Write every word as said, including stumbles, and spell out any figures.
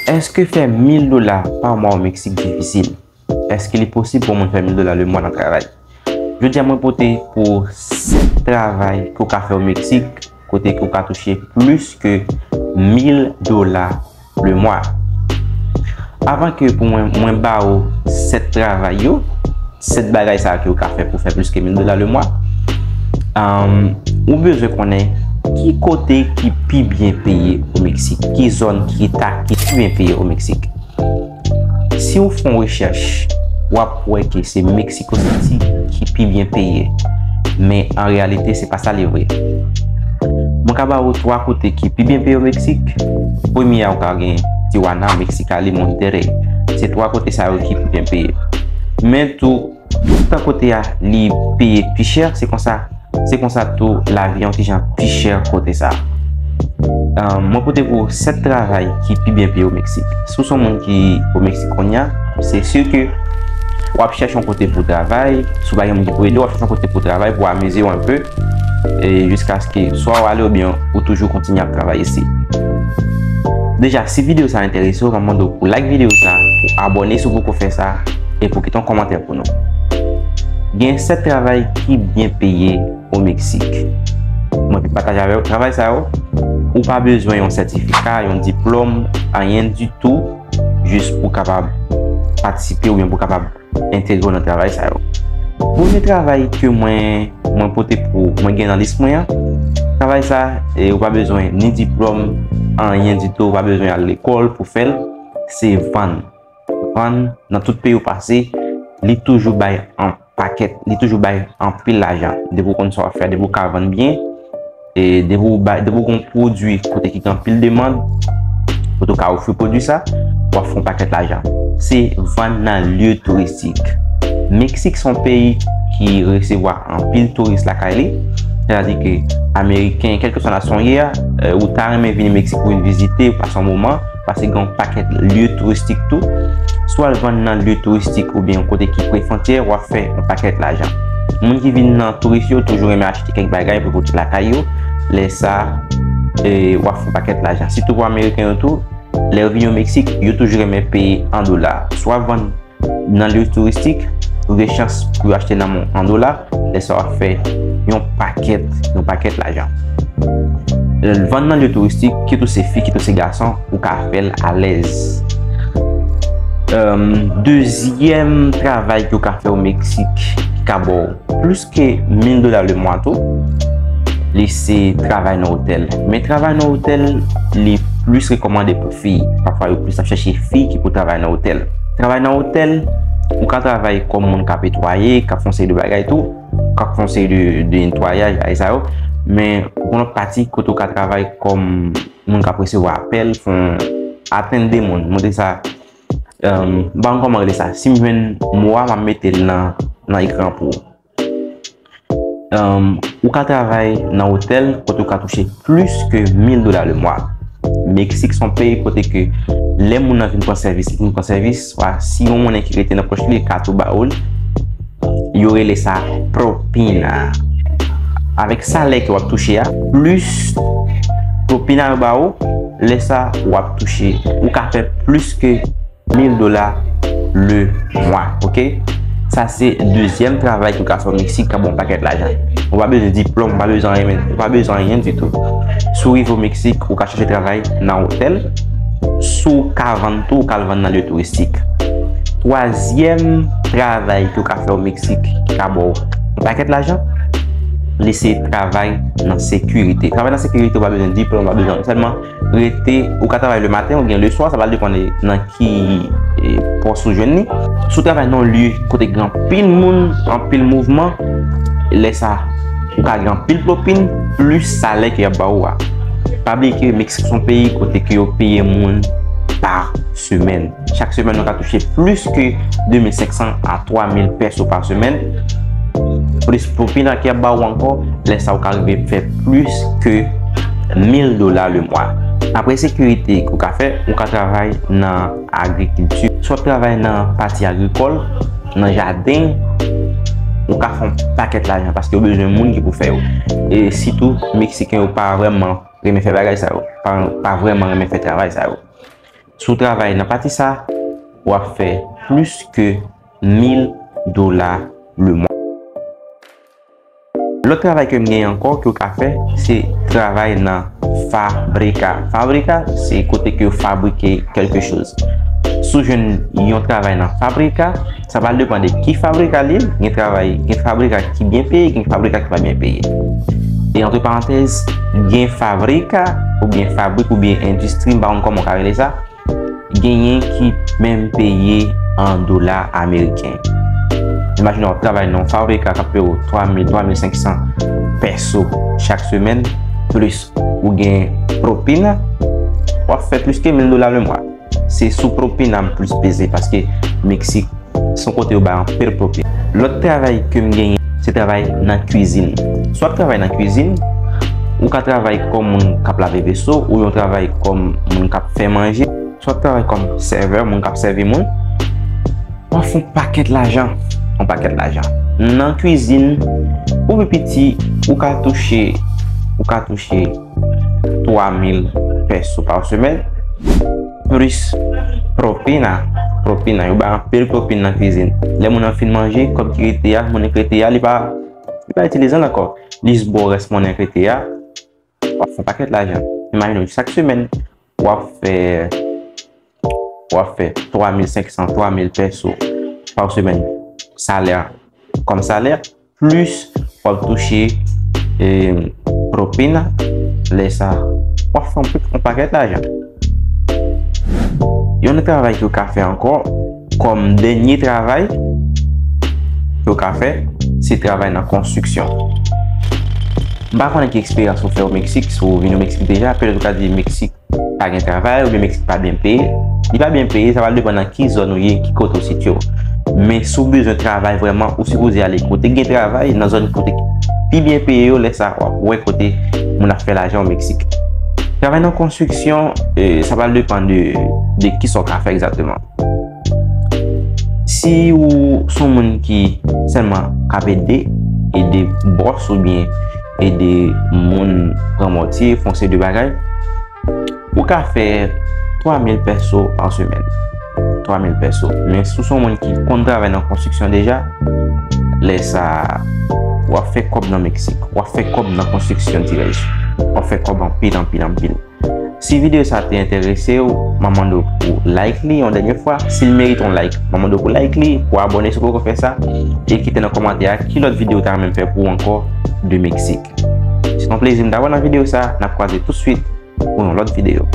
Èske fè mil dola pa mwa o Meksik difisil? Èske li posib pou moun fè mil dola le mwa nan travay? Jodi a, mwen pote pou sèt travay ke w ka fè o Meksik, kote ke w ka touche plis ke mil dola le mwa. Avan ke pou mwen, mwen ba ou sèt travay yo, sèt bagay sa yo ke w ka fè pou fè plis ke mil dola le mwa, um, ou bezwen konnen ki kote ki pi byen peye o Meksik, ki zòn ki ta, ki pi byen peye o Meksik. Si w fè yon rechèch, w ap wè ke se Mexico City ki pi byen peye. Men an reyalite, se pa sa li vre. Mwen ka ba ou twa kote ki pi byen peye o Meksik. Premye a, ou ka gen Tijuana, Mexicali, Monterrey. Se twa kote sa yo ki pi byen peye. Men tou, toutan kote a, li peye pi chè, se konsa, se konsa tou, lavi an ti jan pi chè kote sa. Um, mwen pote pou sèt travay ki pi byen peye o Meksik. Si w se yon moun ki o Meksik kounye a, se si ke w ap chèche yon kote pou travay. Si w pa gen moun ki pou ede w, w ap chèche yon kote pou travay, pou amize w enpe, e jiskaske swa w ale oubyen ou toujou kontinye ap travay isit. Deja, si videyo sa enterese w, m ap mande w pou like videyo sa, pou abòne si w poko fè sa, e pou kite yon kòmantè pou nou. Gen sèt travay ki byen peye o Meksik. Mwen vin pataje avè w travay sa yo. Ou pa bezwen yon sètifika, yon diplòm, anyen ditou, jis pou kapab patisipe oubyen pou kapab entegre w nan travay sa yo. Premye travay ke mwen, mwen pote pou, mwen gen nan lis mwen an, travay sa, e, ou pa bezwen ni diplòm, anyen ditou, ou pa bezwen al lekòl pou fè l, se vann. Vann, nan tout peyi w pase, li toujou bay an pakèt, li toujou bay anpil lajan. Depi w konn sa w ap fè, depi w ka vann byen, e depi w bay, depi w gen yon pwodui kote ki gen anpil demann, kote w ka ofri pwodui sa, w ap fè yon pakèt lajan. Se vann nan lye touristik. Meksik se yon peyi ki resevwa anpil touris lakay li. Sètadi ke Ameriken, kèlkeswa nasyon w ye a, e, ou ta renmen vin Meksik pou vin vizite, pase yon moman, paske gen yon pakèt lye touristik tou. Swa l vann nan lye touristik oubyen yon kote ki pre fwontyè, w ap fè yon pakèt lajan. Moun ki vin nan touris yo toujou renmen achte kèk bagay pou pote lakay yo. Lè sa, e, w ap fè yon pakèt lajan. Sitou pou Ameriken yo tou, lè yo vin o Meksik, yo toujou renmen peye an dola. Swa vann nan lye touristik, ou gen chans pou yo achte nan men w an dola, lè sa w ap fè yon pakèt, yon pakèt lajan. Vann nan lye touristik, kit ou se fi, kit ou se gason, ou ka fè l alèz. Em, dezyèm travay ke w ka fè o Meksik, ki ka ba w plis ke mil dola le mwa tou, li se travay nan otèl. Men travay nan otèl, li plis rekòmande pou fi. Pafwa, yo plis ap chèche fi ki pou travay nan otèl. Travay nan otèl, ou ka travay kòm moun k ap netwaye, k ap fè yon seri de bagay tou, k ap fè yon seri de, de netwayaj, bagay sa yo. Men, gen lòt pati kote ou ka travay kòm moun k ap resevwa apèl, fè yon, atenn de moun. Montre sa, em, m pa konn kòman rele sa. Si m jwenn mo a, m ap mete l nan, nan ekran pou ou. Em, ou ka travay nan otèl kote ou ka touche plis ke mil dola le mwa. Meksik se yon peyi kote ke lè moun nan vin pran sèvis, li vin pran sèvis, swa si yon monnen ki rete nan pòch li, li ka tou ba ou l. Yo rele sa propina. Avèk salè ke w ap touche a, plis propina yo ba ou, lè sa w ap touche, ou ka fè plis ke mil dola le mwa, oke? Sa se dezyèm travay ki w ka fè o Meksik, k ap ba w yon pakèt lajan. Ou pa bezwen diplòm, ou pa bezwen anyen, ou pa bezwen anyen ditou. Si w rive o Meksik, ou ka chèche travay nan otèl. Si w ka vann tou, ou ka al vann nan lye touristik. Twazyèm travay ki w ka fè o Meksik, ki ka ba w yon pakèt lajan, li se travay nan sekirite. Travay nan sekirite, ou pa bezwen diplòm, ou pa bezwen anyen, sèlman rete, ou ka travay le maten oubyen le swa, sa va depann de nan ki, e, pòs ou jwenn li. Si w travay nan yon lye kote gen anpil moun, anpil mouvman, lè sa, ou ka gen anpil pwopin, plis salè ke y ap ba ou a. Pa bliye ke Meksik se yon peyi kote ke yo peye moun pa semèn. Chak semèn, ou ka touche plis ke de mil senk san a twa mil pèso pa semèn. Plis pwopina ke y ap ba ou ankò, lè sa ou ka rive fè plis ke mil dola le mwa. Apre sekirite ke ou ka fè, ou ka travay nan agrikilti. Si w ap travay nan pati agrikòl, nan jaden, ou ka fè yon pakèt lajan paske yo bezwen moun ki pou fè yo. E sitou, Meksiken yo pa vrèman renmen fè bagay sa yo. Pa, pa vrèman renmen fè travay sa yo. Si w travay nan pati sa, w ap fè plis ke mil dola le mwa. Lòt travay ke m genyen ankò ke w ka fè, se travay nan fabrika. Fabrika, se kote ke yo fabrike kèlke choz. Si w jwenn yon travay nan fabrika, sa va depann de ki fabrika li ye. Gen travay, gen fabrika ki byen peye, gen fabrika ki pa byen peye. E antre parantèz, gen fabrika, oubyen fabrik, oubyen endistri, m pa konn kòman w ka rele sa, genyen ki menm peye an dola ameriken. Imajine w ap travay nan yon fabrika k ap peye w twa mil, twa mil senk san pèso chak semèn, plis ou gen pwopina, w ap fè plis ke mil dola le mwa. Se sou pwopina m plis peze, paske Meksik se yon kote yo bay anpil pwopina. Lòt travay ke m genyen, se travay nan kwizin. Si w ap travay nan kwizin, ou ka travay kòm moun k ap lave veso, ou yon travay kòm moun k ap fè manje, si w ap travay kòm sèvè, moun k ap sèvi moun, w ap fè yon pakèt lajan, yon pakèt lajan. Nan kwizin, pou pi piti, ou ka touche, ou ka touche twa mil pèso pa semèn, plis pwopina. Pwopina, yo bay anpil pwopin nan kwizin. Lè moun nan fin manje, kòb ki rete a, monnen ki rete a, li pa, li pa itilize l ankò. Li jis ba w rès monnen ki rete a, w ap fè yon pakèt lajan. Imajine w, chak semèn, w ap fè, w ap fè twa mil senk san, twa mil pèso pa semèn, salè, kòm salè, plis w ap touche, e, pwopina, lè sa, w ap fè yon, yon pakèt lajan. Yon lòt travay ke w ka fè ankò, kòm dènye travay ke w ka fè, se travay nan konstriksyon. M pa konnen ki eksperyans ou fè o Meksik, si w vin o Meksik deja, petèt ou ka di Meksik pa gen travay, oubyen Meksik pa byen peye. Li pa byen peye, sa va depann nan ki zòn ou ye, ki kote w sitiye w. Men si w bezwen travay vrèman, ou sipoze ale kote gen travay, nan zòn kote ki pi byen peye yo, lè sa w ap wè kote moun ap fè lajan o Meksik. Travay nan konstriksyon, e, sa va depann de, de kisa w ka fè egzakteman. Si ou se yon moun ki sèlman k ap ede, ede bòs oubyen ede moun pran mòtye, fè yon seri de bagay, ou ka fè twa mil pèso pa semèn. Twa mil pèso. Men si w se yon moun ki konn travay nan konstriksyon deja, lè sa, w ap fè kòb nan Meksik, w ap fè kòb nan konstriksyon dirèk. W ap fè kòb anpil, anpil, anpil. Si videyo sa te enterese w, m ap mande w pou like li yon dènye fwa. Si l merite yon like, m ap mande w pou like li, pou abòne si w poko fè sa, e kite nan kòmantè a ki lòt videyo w ta renmen m fè pou ou ankò de Meksik. Se yon plezi m ta wè w nan videyo sa, n ap kwaze toutswit pou yon lòt videyo.